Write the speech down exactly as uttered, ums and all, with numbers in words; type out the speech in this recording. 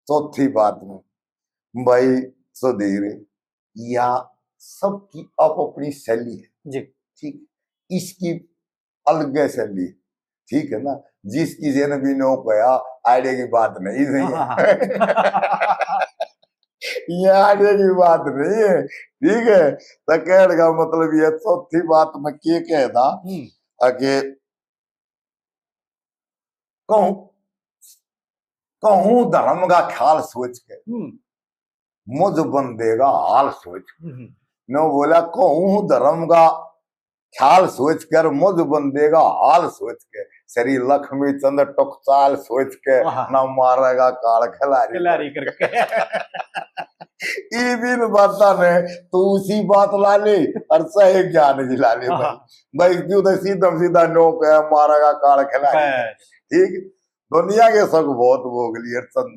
चौथी बात में, भाई सुधीर, या सबकी आप अपनी शैली है। जी। ठीक, इसकी अलग शैली, ठीक है ना? जिसकी जेन भी नो कया, आड़े की बात नहीं सही है। ये आड़े की बात नहीं है, ठीक है? तो कहने का मतलब ये चौथी बात मैं के कहता हम्म, अके कहूं, कहूं धर्म का ख्याल सोच के, हम्म, मुझ बंदे का हाल सोच के। हम्म, नो बोला, कहूं धर्म का ख्याल सोच कर, मुझ बंदे का हाल सोच के, श्री लक्ष्मी चंद टुकचाल सोच के, वाह। ना मारेगा काल खिलाड़ी। खिलाड़ी करके। ई दिन बाता ने तू उसी बात ला ले और सही ज्ञान की ला ले भाई। हाँ। भाई क्यों तो सीधा सीधा नो कह मारेगा काल खिलाड़ी। बस। ठीक, दुनिया के सुख बहुत भोग लिए चंद।